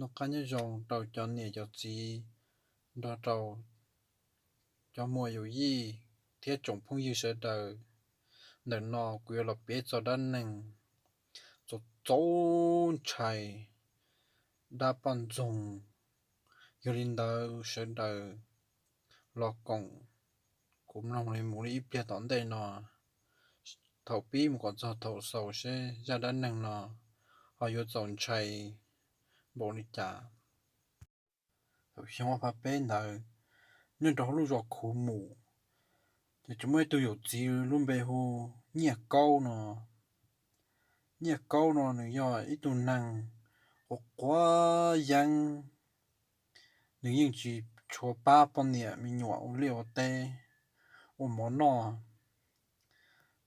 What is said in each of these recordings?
Noj qab nyob zoo rau cov niam cov txiv nrog rau cov muam yus yij thiab tsoom phooj ywg sawv daws. Ntawm no kuv yuav los piav txog dab neeg txaus txaus ntshai, dab poj ntxoog. Yog li ntawd sawv daws los koom kuv mloog li mus li ib pliag tom ntej no, thaum pib mus kom txog thaum xaus seb zaj dab neeg no ho yuav txaus ntshai npaum li cas. Thaum xyoo ob phav peb ntawd, nyob rau hauv lub zos Khuv Mus, ces tseem muaj ib tug yawm txiv lub npe hu Nyiaj Kaub no. Nyiaj Kaub no nws yog ib tug neeg quav quav yeeb, nws yeej tsis tshua pab poj niam me nyuam ua liaj ua teb, ua mov noj.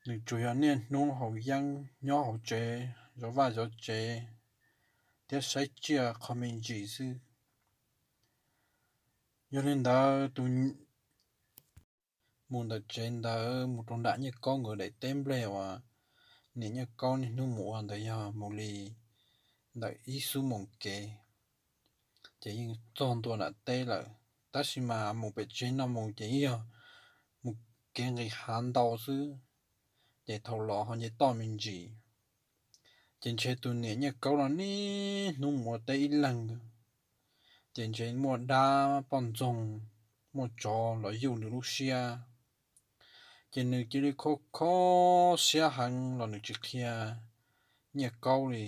Nws tsuas yog niaj hnub haus yeeb nyob hauv tsev zov vaj zov tsev thiab saib tsiaj qho me ntsis xwb. Yog li ntawd tus mus ntawm tsev ntawd mus rau nram Nyiaj Kaub nkawd daim teb nplej uas niam Nyiaj Kaub niaj hnub mus ua ntawd yog mus li ntawm ib xuab moos kev, ces yeej txog ntua nram teb lawm. Tab sis mas mus pem tsev no mus ces yog mus kev nqis hav ntau xwb, ces thaum los ho nce toj me ntsis. Ces ntshe tus niam Nyiaj Kaub no niaj hnub mus ua teb ib leeg, ces ntshe muaj dab poj ntxoog, muaj tsov los yuj nws lub siab. Ces nws cia li kho kho siab heev los nws tsis qhia Nyiaj Kaub li.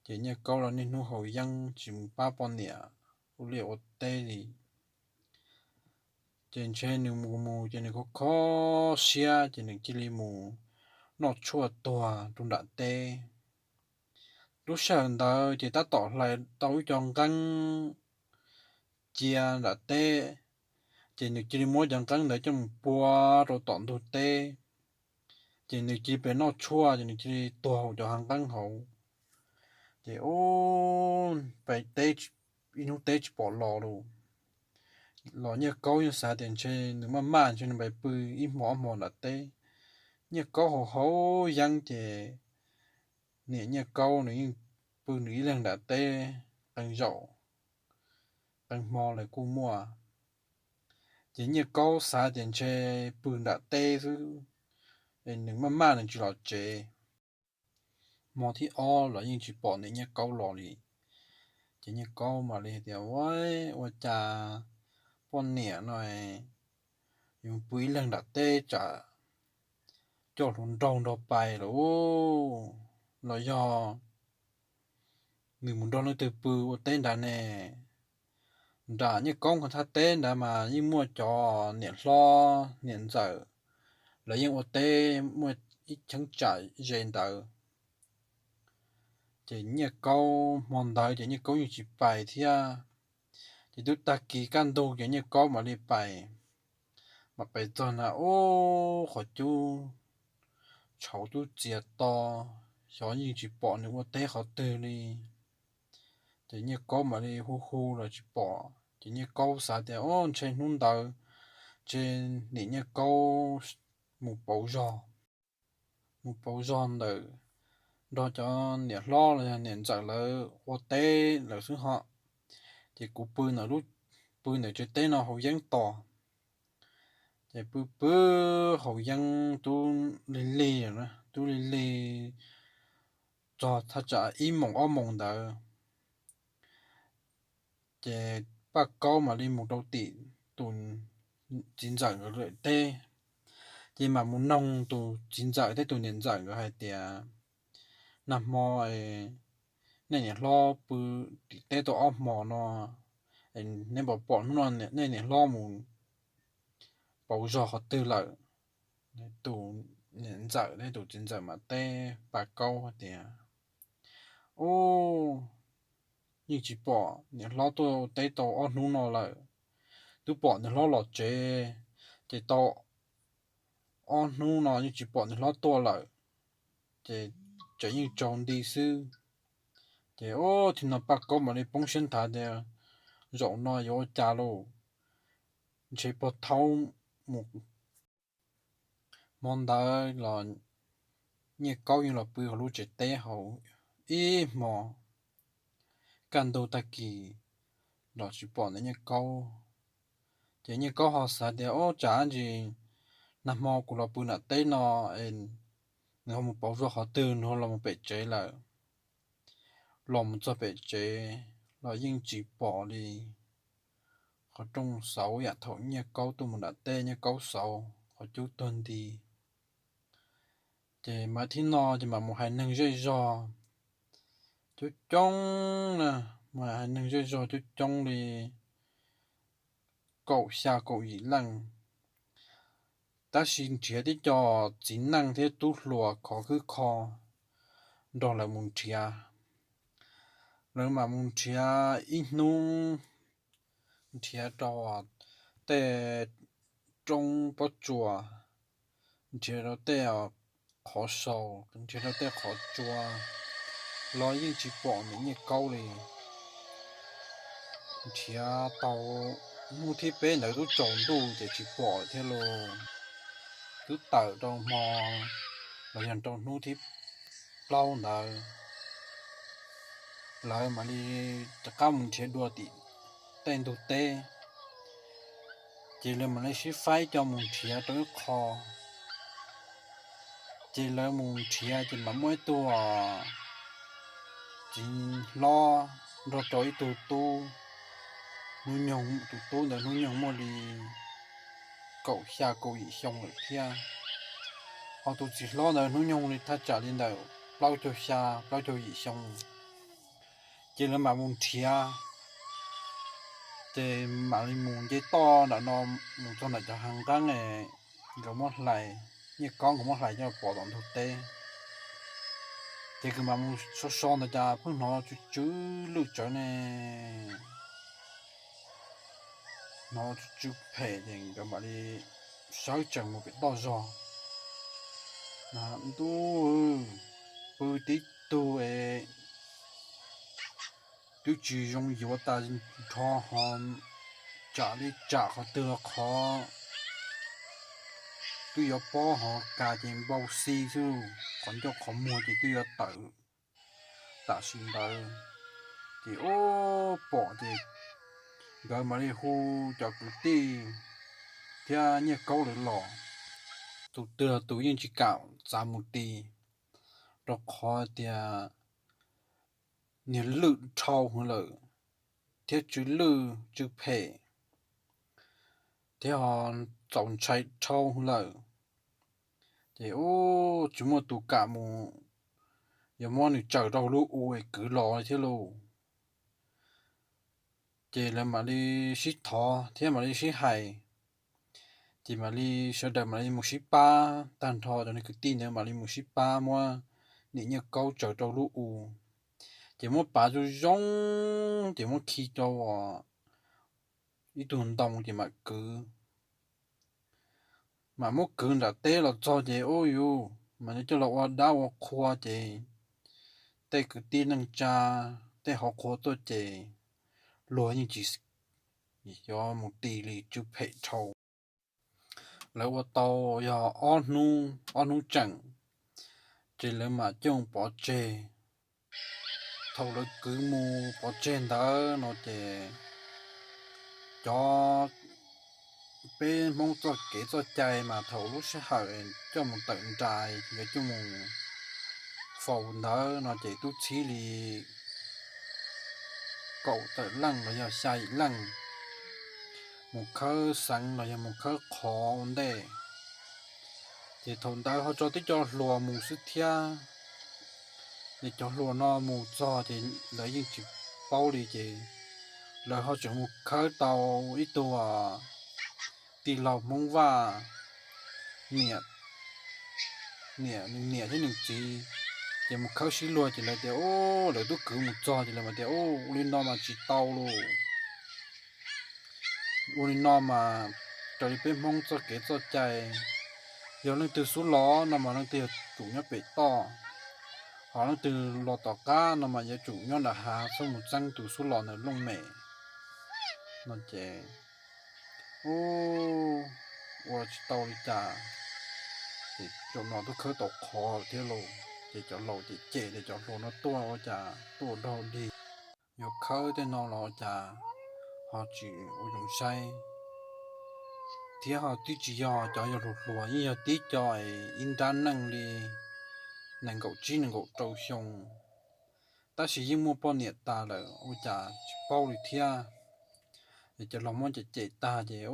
Ces Nyiaj Kaub los niaj hnub haus yeeb tsis mus pab poj niam ua liaj ua teb li. Ces ntshe nws mus mus ces nws kho kho siab ces nws cia li mus noj tshuaj tuag rau nram teb. Lub sij hawm ntawd ces tab tom hlais tau ib co nqeeb cia nram teb, ces nws cia li muab cov nqeeb ntawd coj mus pua rau tom ntug teb, ces nws cia li pem noj tshuaj ces nws cia li tuag hauv cov hav nqeeb hauv. Ces ub, pais teb, ib hnub teb tsis pom los lawm. Los Nyiaj Kaub yeej xav tias ntshe nws maj maj ntshe nws pais pw ib hmo ob hmo nram teb. Nyiaj Kaub haus haus yeeb ces niam Nyiaj Kaub nws yeej pw nws ib leeg nram teb qee zaum, qee hmo lawm kuj muaj. Ces Nyiaj Kaub xav tias ntshe pw nram teb xwb, nws maj maj nws tsis los tsev. Hmo thib ob los yeej tsis pom niam Nyiaj Kaub los li. Ces Nyiaj Kaub mam li tias, Ua, ua cas poj niam no yuav pw ib leeg nram teb tsam coj hluas nraug nrog pais lawm los yog nws mus nrog leej twg pw ua teb nrad ne? Nram Nyiaj Kaub qhov thaj teb nrad mas yeej muaj cov niam hlob niam ntxawm, lawv yeej ua teb muaj ib cheeb tsam ze ntawd. Ces Nyiaj Kaub hmo ntawd ces Nyiaj Kaub yeej tsis pais thiab. Ces twb tag kis kaj ntug ces Nyiaj Kaub mam li pais. Mam pais txog na, ub, qhov cub tshauv tub txias to, xyov yeej tsis pom nws ua teb qhov twg li. Ces Nyiaj Kaub mam li hu hu los tsis pom, ces Nyiaj Kaub xav tias, Ub, ntshe hnub ntawd ntshe niam Nyiaj Kaub mus pauv zog, mus pauv zog ntawm, nrog cov niam hlob los yog niam ntxawm lawv ua teb lawm xwb hos. Ces kuv pw ntawm lub, pw ntawm tsev teb no haus yeeb tos. Ces pw pw haus yeeb tub lig lig, tub lig lig txog thaj tsam ib moos ob moos ntawd, ces Paj Kaub mam li mus rau tim tus txiv ntxawm nkawd lawm teb. Ces mam mus noog tus txiv ntxawm thiab tus niam ntxawm nkawd hais tias, Nag hmo nej niam hlob pw tim teb tau ob hmo no, neb puas pom hnub no nej niam hlob mus pauv zog qhov twg lawm? Tus niam ntxawm thiab tus txiv ntxawm mam teb Paj Kaub hais tias, Ub, yeej tsis pom niam hlob tuaj teb tau ob hnub no lawm. Twb pom niam hlob los tsev, ces tau ob hnub no yeej tsis pom niam hlob tuaj lawm, ces tseem yeej tsaus nti xwb. Ces ub, thaum no Paj Kaub mam li poob siab nthav tias, Zaum no yuav ua cas lauj? Ntshe pog thaub mus. Hmo ntawd los Nyiaj Kaub yeej los pw hauv lub tsev teb hauv ib hmo. kaj ntug tag kis los tsis pom ntawm Nyiaj Kaub. Ces Nyiaj Kaub ho xav tias, Ob, tsam ntsis nag hmo kuv los pw nram teb no es nws ho mus pauv zog qhov twg, nws ho los mus pem tsev lawm. Los mus txog pem tsev los yeej tsis pom li qhov rooj xauv yam thaum Nyiaj Kaub tuaj mus nram teb, Nyiaj Kaub xauv qhov cub tuag nti. Ces mam thib no ces mam mus hais neeg zej zog coob coob na, mus hais neeg zej zog coob coob li kaum xya kaum yim leej, tab sis nrhiav tib co txiv neej thiab tub hluas khov khwb kho nrog lawv mus nrhiav. Lawv mam mus nrhiav ib hnub, nrhiav rau tej roob pob tsuas, nrhiav rau tej qhov sau, nrhiav rau tej qhov tsua los yeej tsis pom ntawm Nyiaj Kaub li. Nrhiav tau hnub thib peb ntawd twb tsaus ntuj ces tsis pom thiab lauj. Twb tawm rau hmo los yog rau hnub thib plaub ntawd, lawv mam li rov qab mus nrhiav dua tim tej ntug teb. Ces lawv mam li sib faib coj mus nrhiav rau ib qho. Ces lawv mus nrhiav ces mam muaj ib tug txiv hlob nrog rau ib tug tub, hnub nyoog, tus tub ntawd hnub nyoog muaj li kaum xya kaum yim xyoo lawm thiab. Ho tus txiv hlob ntawd hnub nyoog li thaj tsam li ntawm plaub caug xya plaub caug yim xyoo. Ces lawv mam mus nrhiav, ces mam li mus nce toj ntawm no mus txog ntawm cov hav nqeeb, nkawd muab hlais, Nyiaj Kaub nkawd muab hlais coj pov tom ntug teb. Ces nkawd mam mus so so ntawd cas pheej hnov tsw tsw lwj tsawv ne, hnov tsw tsw phem ces nkawd mam li sawv tsees mus pem toj zog. Ntuj, pw tib tug es twb tsis zoo yuav tas nrho ho tsam li tsam qhov twg los qhov twb yuav pob ho kas ces npau xi xwb, qhov ncauj qhov muag ces twb yuav tawm tam sim ntawd. Ces ub pom ces nkawd mam li hu cov kwv tij thiab Nyiaj Kaub lawv los. Tus twg los tus yeej tsis kam txav mus ti, rau qhov tias niag lwj dhau hwv lawm, thiab tsw lwj tsw phem, thiab ho txaus ntshai dhau hwv lawm. Ces ub tsis muaj tus kam mus yuav muab nws tsaws rau lub u es kwv los thiab lauj. Ces lawv mam li sib thov thiab mam li sib hais, ces mam li sawv daws mam li mus sib pab, tag nrho cov kwv tij ntawd mam li mus sib pab muab niam Nyiaj Kaub tsaws rau lub u. Ces muab pav zoo zoo, ces muab khi rau ib tug ntoo ces mam kwv. Mam muab kwv nram teb los txog ces ub yus mam li coj los ua dab ua qhua ces tej kwv tij neej tsa, tej hauv qhua tuaj ces luag yeej tsis xav mus ti li, tsw phem dhau. Lawv ua tau yog ob hnub, ob hnub tseem, ces lawv mam coj pov tseg. Thaum lawv kwv mus pov tseg ntawd no ces cov peb Hmoob txoj kev txoj cai mas thaum lub sij hawm coj mus tawm nrais yuav coj mus faus ntawd no ces tub txib li kaum tawm leej los yog xya yim leej mus khawb xeev los yog mus khawb qhov ua ntej. Ces thaum ntawd ho tso tib co hluas mus xwb thiab. Ces cov hluas no mus txog ces lawv yeej tsis paub li ces lawv ho tseem mus khawb tau ib tug tij laug Hmoob Vaj, niam, niam, nws niam thiab nws txiv, ces mus khawb sib luag ces lawv tias, u, lawv twb kwv mus txog ces lawv mas tias, u, ua li no mas tsis tau lauj. Ua li no mas raws li peb Hmoob txoj kev txoj cai, yog leej twg xub los no mas leej twg yuav tsum nyob pem toj, ho leej twg los tom qab no mas yuav tsum nyob nram hav, txhob mus txeeb tus xub los ntawd looj mem no ces, u, ua tsis tau li cas. Ces zaum no twb khawb tau qhov thiab lauj, ces cov laus ces cem tias cov hluas no tuaj ua cas tuaj ua dog dig. yuav khawb tej no los ua cas ho tsis ua zoo saib, thiab ho twb tsis yog cov yog hluas hluas, yeej yog tib co ib nrab neej li nees nkaum tsib nees nkaum rau xyoo, tab sis yeej muaj poj niam tas lawm ua cas tsis paub li thiab. Es cov los muab cem cem tag ces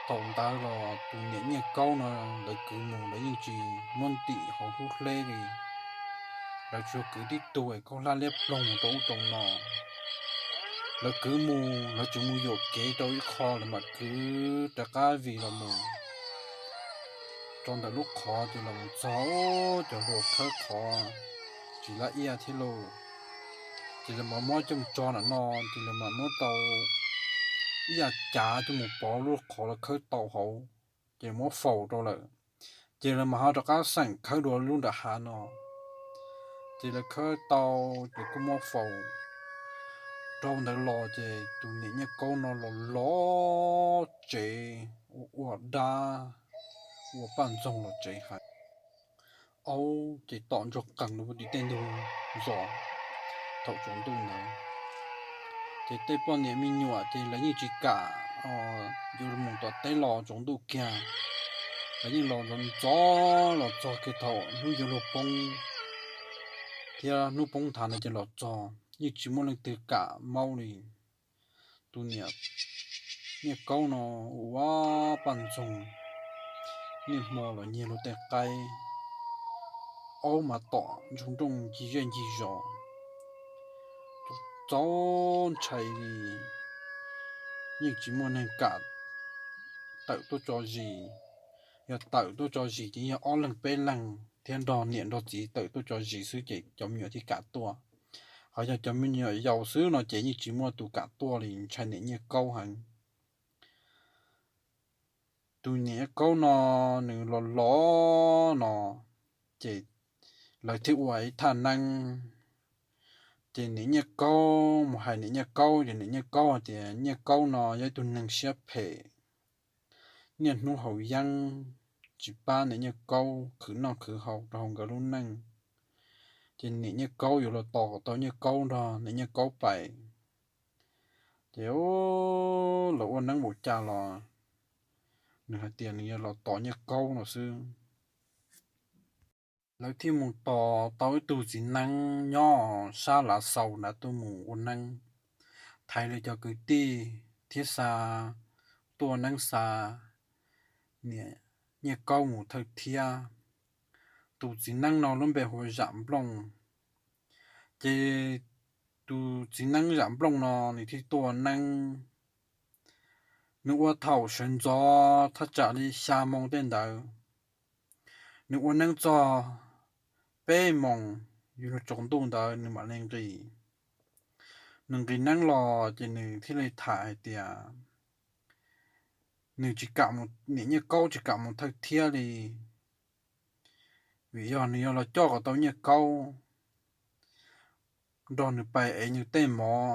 thaum ntawd los tus niam Nyiaj Kaub no lawv kwv mus lawv yeej tsis muab ntim hauv hlwb hleb li. Lawv tsuas kwv tib tug es khaub hlab liab ploog rau ub rau no. Lawv kwv mus lawv tsuas mus yuam kev rau ib qho lawv mam kwv rov qab vij los mus rau ntawm lub qhov ces los mus txog cov hluas khawb qhov tsis lab iab thiab lauj. Ces lawv mam muab coj mus tso ntawm no, ces lawv mam muab tau ib yam cav coj mus pov lub qhov lawv khawb tau hauv, ces muab faus rau lawm. Ces lawv mam ho rov qab xeem khawb dua lub nram hav no. Ces lawv khawb tau, ces kuj muab faus rau ntawd los ces tus niam Nyiaj Kaub no los los tsev ua ua dab, ua paj ntxoog los tsev heev. Aub ces tom ntsoog qees rau puag tim tej ntug zos thaum tsaus ntuj ntawd. Ces tej poj niam me nyuam ces lawv yeej tsis kam yuav mus tom teb los tsaus ntuj kiag. Lawv yeej los ntxov ntxov los txog kiag thaum hnub yuav luag poob thiab hnub poob nthav ntawd ces los txog, yeej tsis muaj leej twg kam maub li. Tus niam Nyiaj Kaub no ua ua paj ntxoog, niaj hmo los nyiag luag tej qaib, aub mas tom ntsoog nrooj ncig zej ncig zos, txaus ntshai li. Yeej tsis muaj neeg kam tawm tuaj tso zis. Yog tawm tuaj tso zis ces yog ob leeg peb leeg thiab nrog niam nrog txiv tawm tuaj tso zis xwb ces cov me nyuam thiaj kam tuaj. Ho yog cov me nyuam yaus xwb no ces yeej tsis muaj tus kam tuaj li, ntshai niam Nyiaj Kaub heev. Tus niam Nyiaj Kaub no nws los los no ces lawv thiaj ua ib thaj neeb. Ces niam Nyiaj Kaub mus hais niam Nyiaj Kaub ces niam Nyiaj Kaub hais tias Nyiaj Kaub no yog ib tug neeg siab phem, niaj hnub haus yeeb, tsis pab niam Nyiaj Kaub khwv noj khwv haus rau hauv nkawd lub neej. Ces niam Nyiaj Kaub yuav los tos kom tau Nyiaj Kaub nrog niam Nyiaj Kaub pais. Ces lawv ua neeb npaum cas los nws hais tias nws yuav los tos Nyiaj Kaub no xwb. Lawv thiaj mus tos tau ib tug txiv neeb nyob sab Lav Xaus nrad tuaj mus ua neeb, thaiv lawv cov kwv tij thiab xa tuaj neeb xa niam Nyiaj Kaub mus thawj thiab. Tus txiv neeb no lub npe hu ua Zam Nplooj. Ces tus txiv neeb Zam Nplooj no nws thiaj tuaj ua neeb. Nws ua thaum sawv ntxov thaj tsam li xya moo tej ntawd. Nws ua neeb txog peb moos yuav luag tsaus ntuj ntawd nws mam li nqis. Nws nqis neeb los ces nws thiaj li tham hais tias nws tsis kam mus, niam Nyiaj Kaub tsis kam mus thawj thiab li, vim yog nws yuav los coj kom tau Nyiaj Kaub nrog nws pais ev nws tej mov,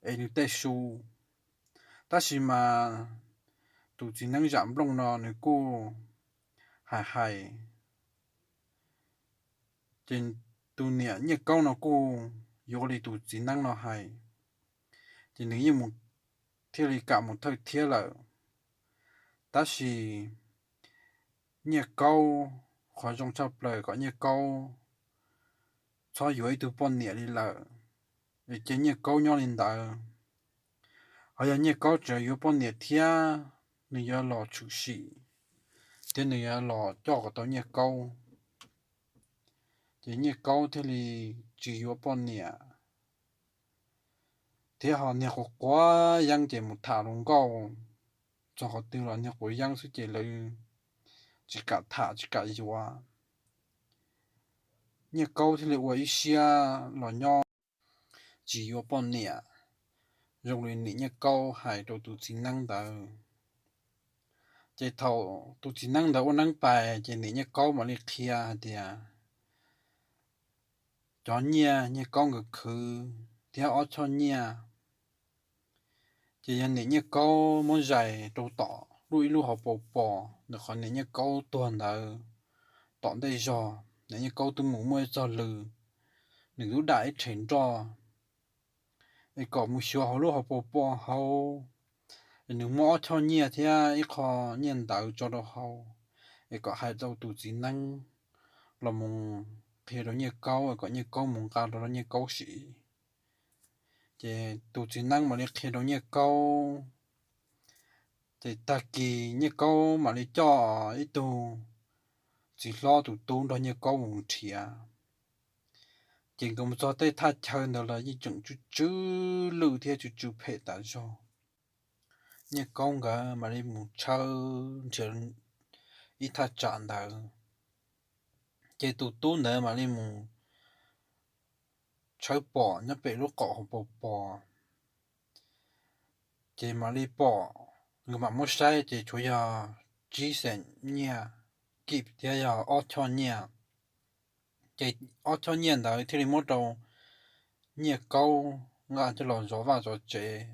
ev nws tej su. Tab sis mas tus txiv neeb Zam Nplooj no nws kuj hais hais, ces tus niam Nyiaj Kaub no kuj yuav li tus txiv neeb no hais, ces nws yeej mus, thiaj li kam mus thawj thiab lawm. Tab sis Nyiaj Kaub, qhov zoo tshaj plaws kom Nyiaj Kaub txhob yuav ib tug poj niam li lawm, es cia Nyiaj Kaub nyob li ntawd. Ho yog Nyiaj Kaub tseem yuav poj niam thiab, nws yuav los tshwm sim thiab nws yuav los coj kom tau Nyiaj Kaub. Ces Nyiaj Kaub thiaj li tsis yuav poj niam, thiab ho niag quav quav yeeb ces mus tham hluas nkauj txog qhov twg los niag quav yeeb xwb ces lawv tsis kam tham tsis kam yuav. Nyiaj Kaub thiaj li ua ib siab los nyob tsis yuav poj niam zoo li niam Nyiaj Kaub hais rau tus txiv neeb ntawd. Ces thaum tus txiv neeb ntawd ua neeb pais ces niam Nyiaj Kaub mam li qhia hais tias cov nyiaj Nyiaj Kaub nkawd khwv thiab ob choj nyiaj, ces yog niam Nyiaj Kaub muab zais rau tom lub ib lub hauv paus pos ntawm qhov niam Nyiaj Kaub tuag ntawd. Tom ntej zog niam Nyiaj Kaub twb mus muaj ib txog lw, nws twb dam ib rhe nroj es kom mus xyuas hauv lub hauv paus pos hauv, es nws muab ob choj nyiaj thiab ib qho nyiaj ntawv tso rau hauv, es kom hais rau tus txiv neeb los mus qhia rau Nyiaj Kaub, es kom Nyiaj Kaub mus nqa rau rau Nyiaj Kaub siv. Ces tus txiv neeb mam li qhia rau Nyiaj Kaub. Ces tag kis Nyiaj Kaub mam li coj ib tug txiv hlob tus tub nrog Nyiaj Kaub mus nrhiav. Ces nkawd mus txog tej thaj chaw ntawd los yeej tseem tsw tsw lwj thiab tsw tsw phem tas zog. Nyiaj Kaub nkawd mam li mus tshawb nrhiav ib thaj tsam ntawd, ces tus tub ntawd mam li mus tshawb pom nyob pem lub qaum hauv paus pos. Ces mam li pom, nkawd mam muab saib ces tshuav yog tsib xeem nyiaj kib thiab yog ob choj nyiaj. Ces ob choj nyiaj ntawd thiaj li muab rau Nyiaj Kaub nqa coj los zov vaj zov tsev.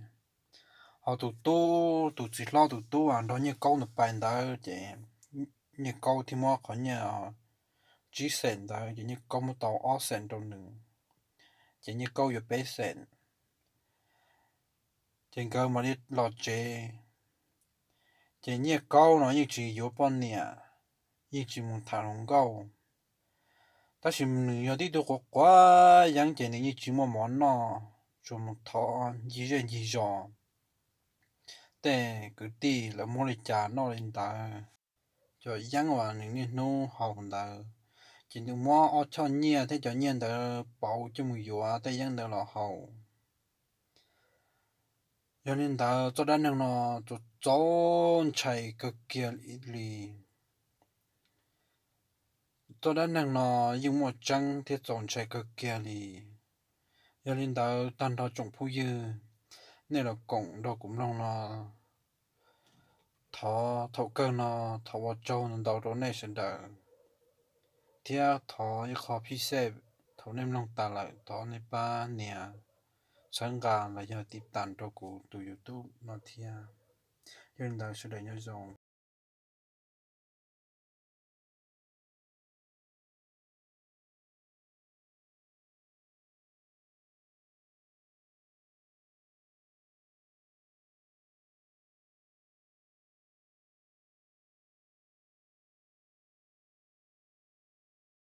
Ho tus tub, tus txiv hlob tus tub uas nrog Nyiaj Kaub ntawd pais ntawd ces Nyiaj Kaub thiaj muab qhov nyiaj tsib xeem ntawd ces Nyiaj Kaub muab tau ob xeem rau nws, ces Nyiaj Kaub yuav peb xeem. Ces nkawd mam li los tsev. Ces Nyiaj Kaub no yeej tsis yuav poj niam, yeej tsis mus tham hluas nkauj, tab sis nws yog tib tug quav quav yeeb ces nws yeej tsis muaj mov noj, tsuas mus thov ncig zej ncig zos, tej kwv tij lawv muab li cas noj li ntawd. Cov yeeb uas nws niaj hnub haus ntawd, ces nws muab ob choj nyiaj thiab cov nyiaj ntawd pauv coj mus yuav tej yeeb ntawd los haus. Yog li ntawd txoj dab neeg no txaus ntshai kawg kiag li. Txoj dab neeg no yeej muaj tseeb thiab txaus ntshai kawg kiag li. Yog li ntawd tag nrho tsoom phooj ywg, nej los koom nrog kuv mloog no, thov thaum kawg no thov ua tsaug ntau rau nej sawv daws, thiab thov ib qho phij xej, thaum nej mloog tas lawm thov nej pab nias txhawb nqa los yog tiv tas rau kuv tus YouTube no thiab. Yog li ntawd sawv daws nyob zoo.